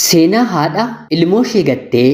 Seenaa haadha ilmoo ishee gattee.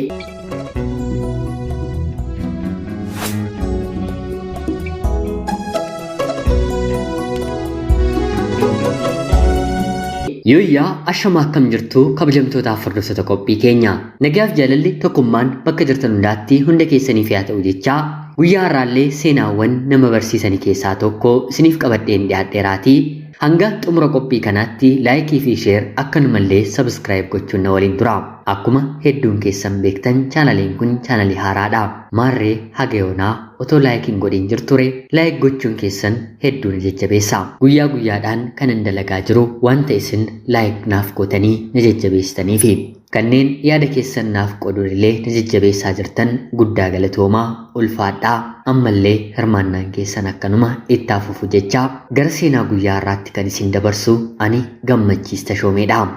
Yooyyaa ashamaa akkam jirtu kabajamtootaaf hordoftoota qophii keenya. Nagaaf jaalalli tokkummaan bakka jirtan hundaatti hunda keessaniif yaa ta'u jechaa guyyaa har'aallee seenaawwan nama barsiisanii keessaa tokko isiniif qabadheen dhiyaadheeraatii hanga xumura qophii kanaatti laayikii fi sheer akkanumallee sabskiraayib gochuun na waliin tura. Akkuma hedduun keessan beektan chaanaliin kun chaanalii haaraadha. Maarree haga yoonaa otoo laayikiin godhin jirture laayik gochuun keessan hedduu na jajjabeessa. Guyyaa guyyaadhaan kanan dalagaa jiru wanta isin laayik naaf gootanii na jajjabeessitaniifi. Kanneen yaada keessan naaf qooduun illee na jajjabeessaa jirtan guddaa galatoomaa ulfaadhaa ammallee hirmaannaan keessan akkanuma itti fufu jechaa gara seenaa guyyaa har'aatti kan isin dabarsu ani Gammachiis Tashoomeedha.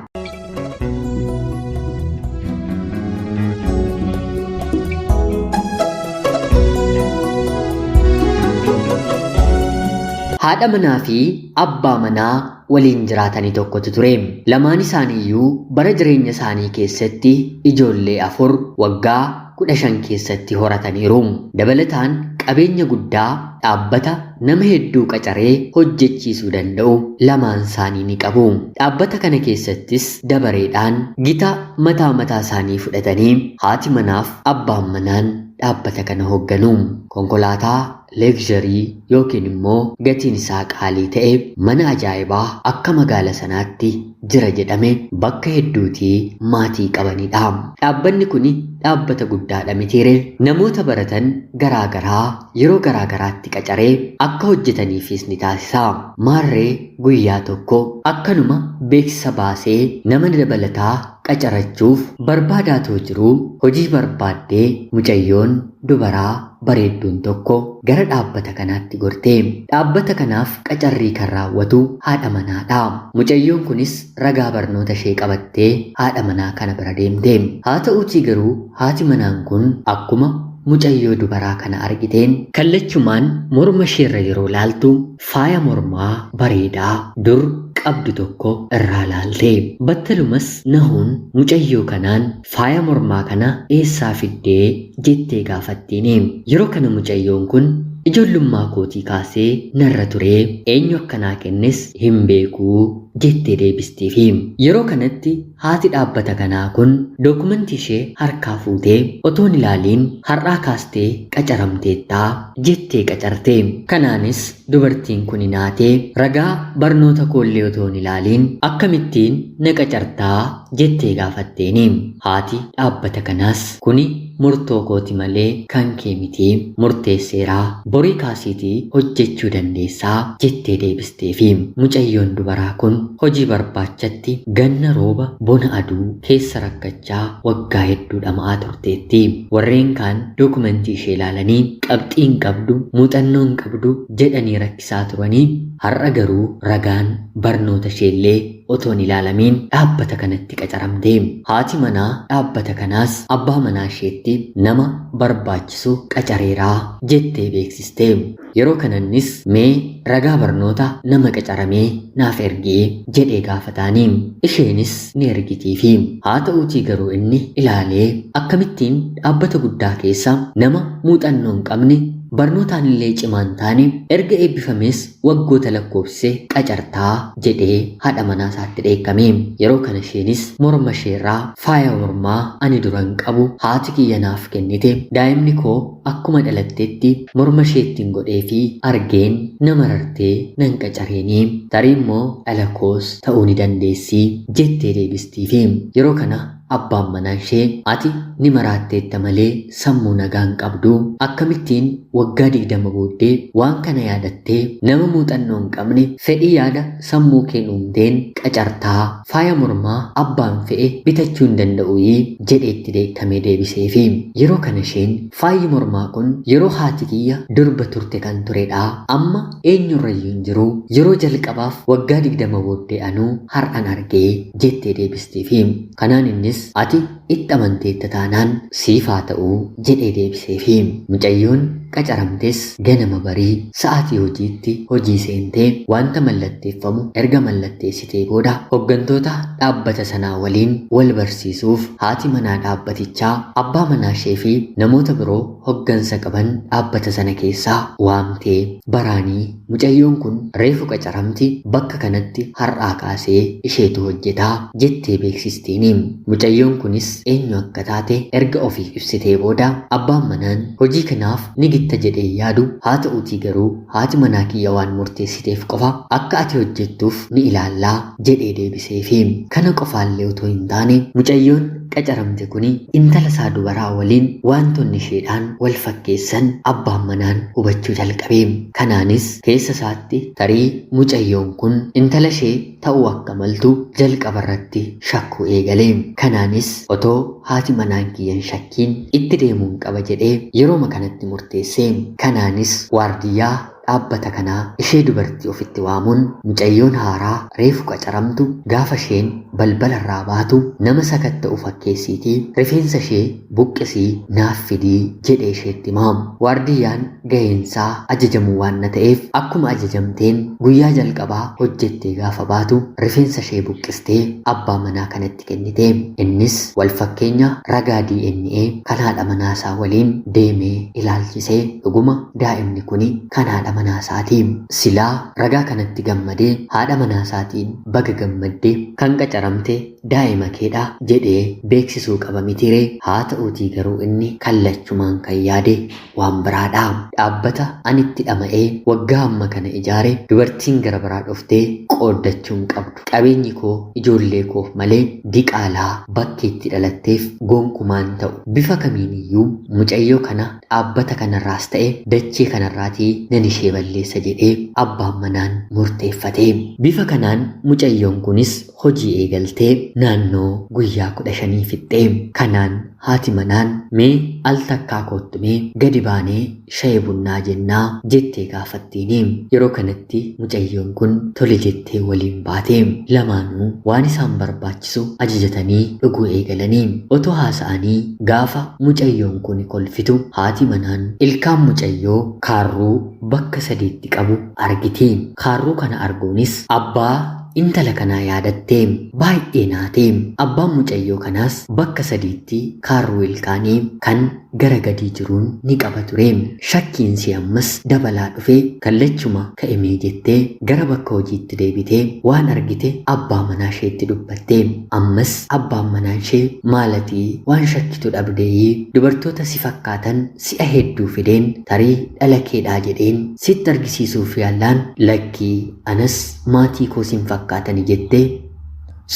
Haadha manaa fi abbaa manaa waliin jiraatanii tokkotu ture. Lamaan isaaniiyyuu bara jireenya isaanii keessatti ijoollee 4 waggaa 15 keessatti horataniiru. Dabalataan qabeenya guddaa dhaabbata nama hedduu qacaree hojjechiisuu danda'u lamaan isaanii ni qabu. Dhaabbata kana keessattis dabareedhaan gita mataa mataa isaanii fudhatanii haati manaaf abbaan manaan dhaabbata kana hoogganu. Konkolaataa leegzharii yookiin immoo gatiin isaa qaalii ta'e mana ajaa'ibaa akka magaala sanaatti jira jedhame bakka hedduutii maatii qabanidha. Dhaabbanni kun dhaabbata guddaadha mitiire namoota baratan garaa garaa yeroo garaa garaatti qacaree akka hojjetaniifis ni taasisa. Maarree guyyaa tokko akkanuma beeksisa baasee nama dabalataa qacarachuuf barbaadaatoo jiruu hojii barbaaddee mucayyoon dubaraa bareedduun tokko gara dhaabbata kanaatti gorte. Dhaabbata kanaaf qacarrii kan raawwatu haadha manaadha. Mucayyoon kunis ragaa barnoota ishee qabattee haadha manaa kana bira deemte. Haa ta'uutii garuu haati manaan kun akkuma mucayyoo dubaraa kana argiteen kallachumaan morma isheerra yeroo laaltu faaya mormaa bareedaa dur qabdu tokko irraa laalte. Battalumas nahuun mucayyoo kanaan faaya mormaa kana eessaa fiddee jettee gaafattiini. Yeroo kana mucayyoon kun ijoollummaa kootii kaasee narra turee eenyu akkanaa kennes hin beekuu jettee deebistiifi. Yeroo kanatti haati dhaabbata kanaa kun dookumentii ishee harkaa fuutee otoo hin ilaaliin har'aa kaastee qacaramteettaa jettee qacarte. Kanaanis dubartiin kun naatee ragaa barnoota koollee otoo hin ilaaliin akkamittiin na qacartaa jettee gaafatteeni. Haati dhaabbata kanaas kuni murtoo kooti malee kan kee miti murteesseeraa borii kaasiitii hojjechuu dandeessaa jettee deebisteefi. Mucayyoon dubaraa kun hojii barbaachatti ganna rooba bona aduu keessa rakkachaa waggaa hedduu dhama'aa turteetti. Warreen kaan dookumentii ishee ilaalanii qabxii hin qabdu, muuxannoo hin qabdu jedhanii rakkisaa turanii har'a garuu ragaan barnoota isheellee otoo hin ilaalamiin dhaabbata kanatti qacaramte. Haati manaa dhaabbata kanaas abbaa manaa isheetti nama barbaachisu qacareeraa jettee beeksiste. Yeroo kanannis mee ragaa barnoota nama qacaramee naaf ergii jedhee gaafataani. Isheenis ni ergitiifi. Haa ta'uutii garuu inni ilaalee akkamittiin dhaabbata guddaa keessa nama muuxannoo hin qabne barnootaan illee cimaa hin taane erga eebbifamees waggoota lakkoofsise qacartaa jedhee haadha manaa isaatti dheekkame. Yeroo kana isheenis morma isheerraa faaya mormaa ani duran qabu haati kiyya naaf kennite daa'imni koo akkuma dhalattetti morma isheettiin godhee fi argeen na marartee nan qacareenii tarii immoo dhala koos ta'uu ni dandeessi jettee deebistiifi. Yeroo kana abbaan manaa ishee ati ni maraatteetta malee sammuu nagaa hin qabdu akkamittiin waggaa 20 booddee waan kana yaadattee nama muuxannoo hin qabne fedhii yaada sammuu keen uumteen qacartaa faaya mormaa abbaan fe'e bitachuu hin danda'uyii jedheetti dheekkamee deebiseefi. Yeroo kana isheen faayi mormaa kun yeroo haati kiyya durba turte kan turedha amma eenyurrayyuu hin jiru yeroo jalqabaaf waggaa 20 booddee anuu har'an argee jettee deebistiifi. Kanaan innis ati itti amanteetta taanaan siif haa ta'u jedhee deebiseefi. Mucayyoon qacaramtes ganama barii sa'aatii hojiitti hojii seentee wanta mallatteeffamu erga mallatteessitee booda hoggantoota dhaabbata sanaa waliin wal barsiisuuf haati manaa dhaabbatichaa abbaa manaa ishee fi namoota biroo hoggansa qaban dhaabbata sana keessaa waamtee baraanii mucayyoon kun reefu qacaramti bakka kanatti har'aa kaasee isheetu hojjetaa jettee beeksistiini. Mucayyoon kunis eenyu akka taate erga ofiif ibsitee booda abbaan manaan hojii kanaaf ni gitta jedhee yaadu haa ta'uutii garuu haati manaa kiyya waan murteessiteef qofa akka ati hojjettuuf ni ilaallaa jedhee deebiseefi. Kana qofaallee otoo hin taane mucayyoon qacaramte kuni intala isaa dubaraa waliin wantoonni isheedhaan wal fakkeessan abbaan manaan hubachuu jalqabe. Kanaanis keessa isaatti tarii mucayyoon kun intala ishee ta'uu akka maltu jalqaba irratti shakkuu eegale. Kanaanis otoo haati manaan kiyyan shakkiin itti deemuun qaba jedhee yerooma kanatti murteesse. Kanaanis waardiyyaa dhaabbata kanaa ishee dubartii ofitti waamuun mucayyoon haaraa reefu qacaramtu gaafa isheen balbalarraa baatu nama sakatta'u fakkeessiitii rifeensa ishee buqqisii naaf fidii jedhee isheetti himaam. Waardiyyaan ga'eensaa ajajamuu waan na ta'eef akkuma ajajamteen guyyaa jalqabaa hojjettee gaafa baatu rifeensa ishee buqqistee abbaa manaa kanatti kennite. Innis wal fakkeenya ragaa DNA kan haadha manaasaa waliin deemee ilaalchisee dhuguma daa'imni kuni kan haadha manaasaati. Silaa ragaa kanatti gammadee haadha manaasaatiin baga gammaddee kan qacaramte daa'ima keedha jedhee beeksisuu qaba mitiiree haa ta'uutii garuu inni kallachumaan kan yaade waan biraadha. Dhaabbata ani itti dhama'ee waggaa amma kana ijaare dubartiin gara biraa dhuftee qooddachuu hin qabdu. Qabeenyi koo ijoollee koof malee diqaalaa bakki itti dhalatteef gonkumaan ta'u. Bifa kamiiniyyuu mucayyoo kana dhaabbata kanarraas ta'e dachee kanarraatii nan ishee balleessa jedhee abbaan manaan murteeffate. Bifa kanaan mucayyoon kunis hojii eegaltee naannoo guyyaa 15 fixxee. Kanaan haati manaan mee al takkaa koottumee gadi baanee shayii bunnaa jennaa jettee gaafattiini. Yeroo kanatti mucayyoon kun tole jettee waliin baate. Lamaanuu waan isaan barbaachisu ajajatanii dhuguu eegalanii. Otoo haasa'anii gaafa mucayyoon kun kolfitu haati manaan ilkaan mucayyoo kaarruu bakka sadiitti qabu argiti. Kaarruu kana arguunis abbaa intala kanaa yaadattee baay'ee naatee. Abbaan mucayyoo kanaas bakka sadiitti kaarruu ilkaanii kan gara gadii jiruun ni qaba ture. Shakkiinsi ammas dabalaa dhufee kallachuma ka'imee jettee gara bakka hojiitti deebitee waan argite abbaa manaa isheetti dubbatte. Ammas abbaan manaa ishee maalatii waan shakkitu dhabdeeyii dubartoota si fakkaatan si'a hedduu fideen tarii dhala keedhaa jedheen sitti argisiisuuf yaallaan lakkii anas maatii koo sin fakkaatani jettee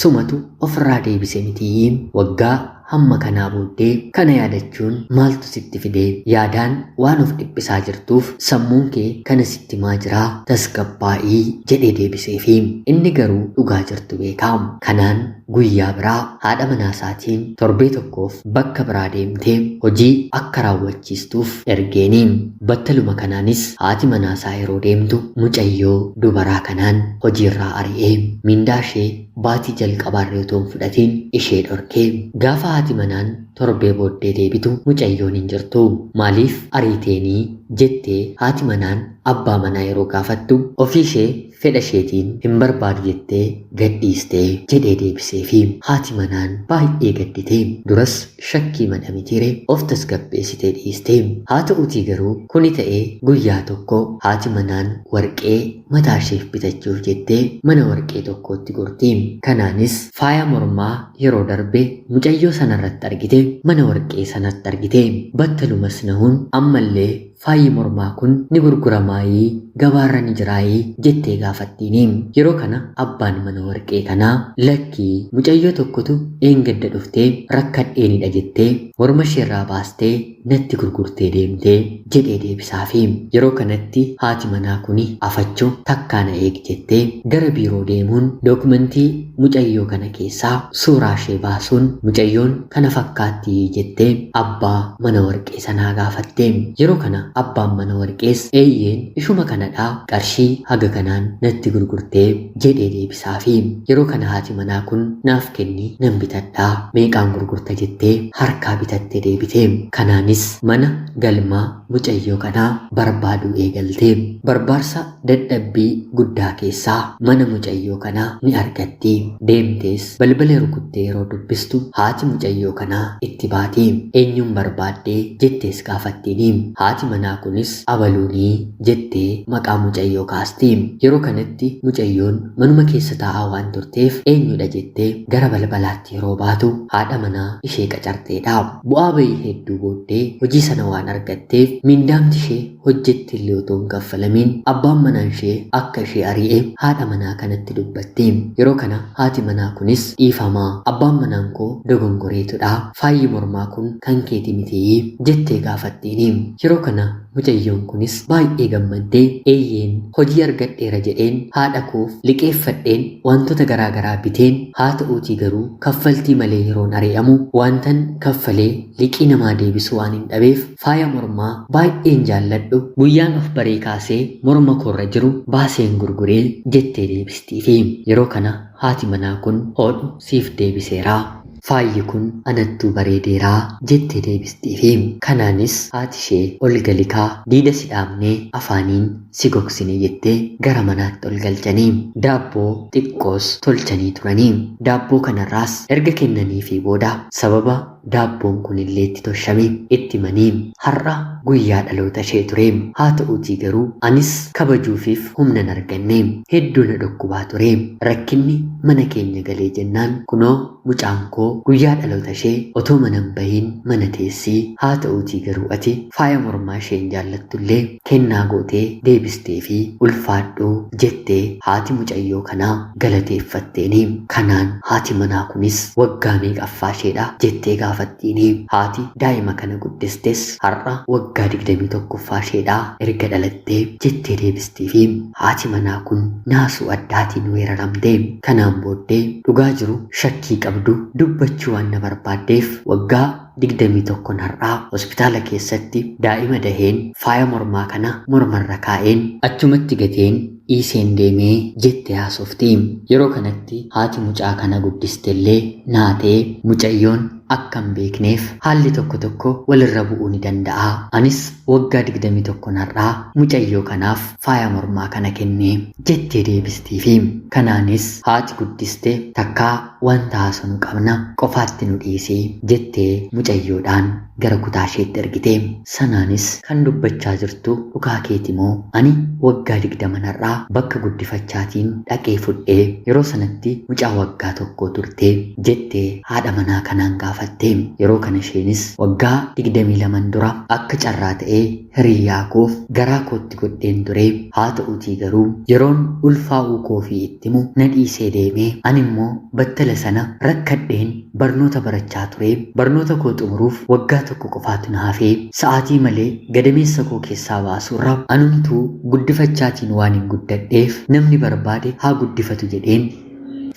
sumatu ofirraa deebise mitii. Waggaa hamma kanaa booddee kana yaadachuun maaltu sitti fidee? Yaadaan waan of dhiphisaa jirtuuf sammuun kee kana sitti himaa jiraa tasgabbaa'ii jedhee deebiseefi. Inni garuu dhugaa jirtu beekaa. Kanaan guyyaa biraa haadha manaasaatiin torbee tokkoof bakka biraa deemtee hojii akka raawwachiistuuf ergeeni. Battaluma kanaanis haati manaasaa yeroo deemtu mucayyoo dubaraa kanaan hojiirraa ari'ee mindaa ishee baatii jalqabaarra otoo hin fudhatiin ishee dhorkee. Gaafa haati manaan torbee booddee deebitu mucayyoon hin jirtu. Maaliif ariiteenii jettee haati manaan abbaa manaa yeroo gaafattu ofii ishee fedha isheetiin hin barbaadu jettee gadhiistee jedhee deebiseefi. Haati manaan baay'ee gadditee duras shakkii madhamitiire of tasgabbeessitee dhiistee. Haa ta'uutii garuu kuni ta'ee guyyaa tokko haati manaan warqee mataa isheef bitachuuf jettee mana warqee tokkootti gorti. Kanaanis faaya mormaa yeroo darbe mucayyoo sanarratti argite mana warqee sanatti argite. Battalumas nahuun ammallee faayi mormaa kun ni gurguramaayii gabaarra ni jiraayii jettee gaafattiini. Yeroo kana abbaan mana warqee kanaa lakkii mucayyoo tokkotu eengadda dhuftee rakkadheenidha jettee morma isheerraa baastee natti gurgurtee deemtee jedhee deebisaafi. Yeroo kanatti haati manaa kuni afachuu takkaa na eegi jettee gara biiroo deemuun dookumentii mucayyoo kana keessaa suuraa ishee baasuun mucayyoon kana fakkaattii jettee abbaa mana warqee sanaa gaafatte. Yeroo kana abbaan mana warqees eeyyeen ishuma kanadhaa qarshii haga kanaan natti gurgurtee jedhee deebisaafi. Yeroo kana haati manaa kun naaf kenni nan bitadhaa meeqaan gurgurta jettee harkaa bitattee deebite. Kanaanis mana galmaa mucayyoo kanaa barbaaduu eegalte. Barbaarsa dadhabbii guddaa keessaa mana mucayyoo kanaa ni argatti. Deemtees balbala rukuttee yeroo dubbistu haati mucayyoo kanaa itti baati. Eenyuun barbaaddee jettees gaafattiini. Haati manaa kunis abaluunii jettee maqaa mucayyoo kaasti. Yeroo kanatti mucayyoon manuma keessa taa'aa waan turteef eenyudha jettee gara balbalaatti yeroo baatu haadha manaa ishee qacarteedha. Bu'aa bahii hedduu booddee hojii sana waan argatteef mindaamti ishee hojjetti illee otoo hin kaffalamiin abbaan manaa ishee akka ishee ari'e haadha manaa kanatti dubbatti. Yeroo kana haati manaa kunis dhiifamaa abbaan manaan koo dogongoreetudha. Faayyi mormaa kun kan keeti mitii jettee gaafattiini. Yeroo kana mucayyoon kunis baay'ee gammaddee eeyyeen hojii argadheera jedheen haadha koof liqeeffadheen wantoota garaagaraa biteen haa ta'uutii garuu kaffaltii malee yeroon ari'amu wantan kaffalee liqii namaa deebisu waan hin dhabeef faaya mormaa baay'een jaalladhu guyyaan of baree kaasee morma koorra jiru baaseen gurguree jettee deebistiifi. Yeroo kana haati manaa kun hodhu siif deebiseeraa. Faayyi kun anattuu bareedeeraa jettee deebistiifi. Kanaanis haati ishee ol galikaa diida si dhaabnee afaaniin si gogsine jettee gara manaatti ol galchanii daabboo xiqqoos tolchanii turanii. Daabboo kanarraas erga kennaniifii booda sababa daabboon kun illee itti toshame itti manii har'a guyyaa dhaloota ishee ture. Haa ta'uutii garuu anis kabajuufiif humna hin arganne hedduu na dhukkubaa ture. Rakkinni mana keenya galee jennaan kunoo mucaan koo guyyaa dhaloota ishee otoo mana hin bahiin mana teessii haa ta'uutii garuu ati faaya mormaa isheen jaallattullee kennaa gootee deebistee fi ulfaadhuu jettee haati mucayyoo kanaa galateeffatteeni. Kanaan haati manaa kunis waggaa meeqaffaa isheedha jettee gaafattiini. Haati daa'ima kana guddistes har'a waggaa 21ffaa isheedha erga dhalattee jettee deebistii fi haati manaa kun naasuu addaatiin weeraramte. Kanaan booddee dhugaa jiru shakkii qabdu dubbachuu waan na barbaaddeef waggaa 21 har'aa hospitaala keessatti daa'ima daheen faaya mormaa kana mormarra kaa'een achumatti gateen dhiiseen deemee jette haasofti. Yeroo kanatti haati mucaa kana guddistellee naatee mucayyoon akka hin beekneef haalli tokko tokko walirra bu'uu ni danda'a. Anis waggaa 21 har'aa mucayyoo kanaaf faaya mormaa kana kennee jettee deebistiifi. Kanaanis haati guddiste takkaa wanta haasofnu qabna qofaatti nu dhiisii jettee mucayyoodhaan gara kutaa isheetti ergite. Sanaanis kan dubbachaa jirtu dhugaa keeti moo ani waggaa 20 har'aa bakka guddifachaatiin dhaqee fudhee yeroo sanatti mucaa waggaa tokko turte jettee haadha manaa kanaan gaafatte. Yeroo kana isheenis waggaa 22 dura akka carraa ta'ee hiriyaa koof garaa kootti godheen ture. Haa ta'uutii garuu yeroon ulfaa'uu koo fi ittimu na dhiisee deemee ani immoo battala sana rakkadheen barnoota barachaa ture. Barnoota koo xumuruuf waggaa tokko qofaatu na hafee sa'aatii malee gadameessa koo keessaa baasuurra anumtuu guddifachaatiin waan hin guddadheef namni barbaade haa guddifatu jedheen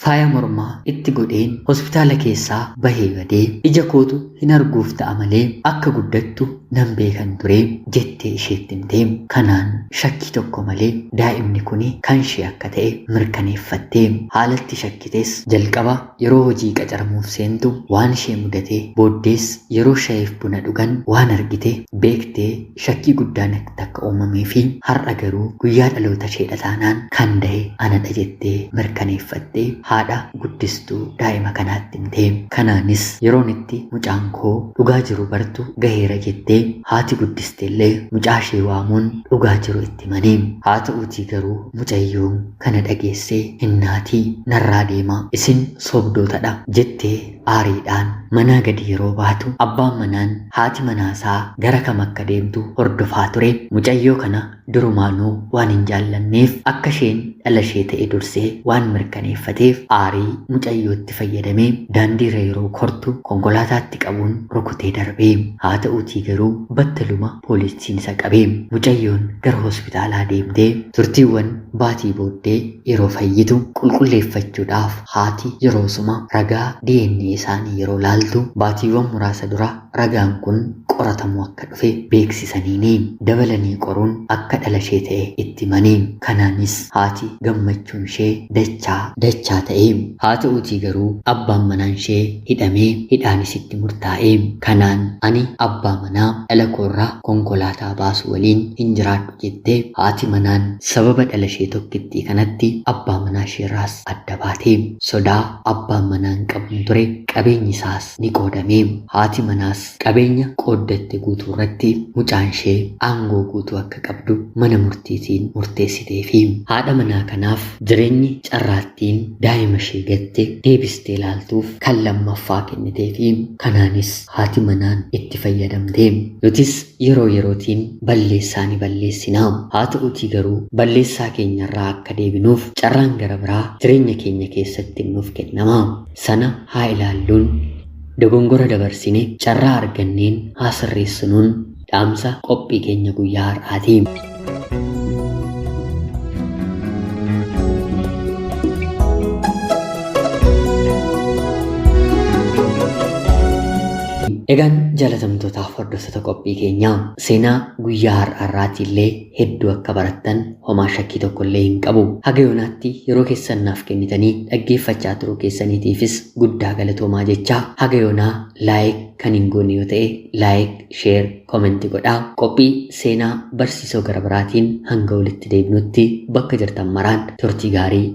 faaya mormaa itti godheen hospitaala keessaa bahee badee ija kootu hin arguuf ta'a malee akka guddattu nan beekan ture jettee isheetti himte. Kanaan shakkii tokko malee daa'imni kun kan ishee akka ta'e mirkaneeffatte. Haalatti shakkites jalqaba yeroo hojii qacaramuuf seentu waan ishee mudate booddees yeroo shayiif buna dhugan waan argite beektee shakkii guddaan akka uumamee fi har'a garuu guyyaa dhaloota isheedha taanaan kan dahe anadha jettee mirkaneeffatte. Haadha guddistuu daa'ima kanaatti himte. Kanaanis yeroon itti mucaan koo dhugaa jiru bartu gaheera jettee haati guddiste illee mucaa ishee waamuun dhugaa jiru itti himanii. Haa ta'uutii garuu mucayyoon kana dhageessee hinnaatii narraa deemaa isin sobdootadha jettee aariidhaan manaa gadi yeroo baatu abbaan manaan haati manaasaa gara kam akka deemtu hordofaa ture. Mucayyoo kana durumaanuu waan hin jaallanneef akka isheen dhala ishee ta'e dursee waan mirkaneeffateef aarii mucayyootti fayyadamee daandiirra yeroo kortu konkolaataatti qabuun rukutee darbee. Haa ta'uutii garuu battaluma poolisiin isa qabee mucayyoon gara hospitaalaa deemtee turtiiwwan baatii booddee yeroo fayyitu qulqulleeffachuudhaaf haati yeroosuma ragaa DNA isaanii yeroo laaltu baatiiwwan muraasa dura ragaan kun qoratamuu akka dhufe beeksisaniini. Dabalanii qoruun akka dhala ishee ta'e itti himanii. Kanaanis haati gammachuun ishee dachaa dachaa ta'e. Haa ta'uutii garuu abbaan manaan ishee hidhamee hidhaanis itti murtaa'e. Kanaan ani abbaa manaa dhala koorraa konkolaataa baasu waliin hin jiraadhu jettee haati manaan sababa dhala ishee tokkittii kanatti abbaa manaa isheerraas adda baate. Sodaa abbaan manaan qabuun ture qabeenyi isaas ni qoodame. Haati manaas qabeenya qooddatte guutuu irratti mucaan ishee aangoo guutuu akka qabdu mana murtiitiin murteessiteefi. Haadha manaa kanaaf jireenyi carraattiin daa'ima ishee gatte deebistee ilaaltuuf kan lammaffaa kenniteefi. Kanaanis haati manaan itti fayyadamte. Nutis yeroo yerootiin balleessaa ni balleessina. Haa ta'uutii garuu balleessaa keenyarraa akka deebinuuf carraan gara biraa jireenya keenya keessatti nuuf kennama. Sana haa ilaalluun dogongora dabarsine carraa arganneen haa sirreessinuun dhaamsa qophii keenya guyyaa har'aati. Egaan jaalatamtootaaf hordoftoota qophii keenyaa seenaa guyyaa har'aarraati illee hedduu akka barattan homaa shakkii tokko illee hin qabu. Haga yoonaatti yeroo keessan naaf kennitanii dhaggeeffachaa turuu keessaniitiifis guddaa galatoomaa jecha haga yoonaa like kan hin goone yoo ta'e like, share, comment godhaa. Qophii seenaa barsiisoo gara biraatiin hanga walitti deebinutti bakka jirtan maraan turtii gaarii.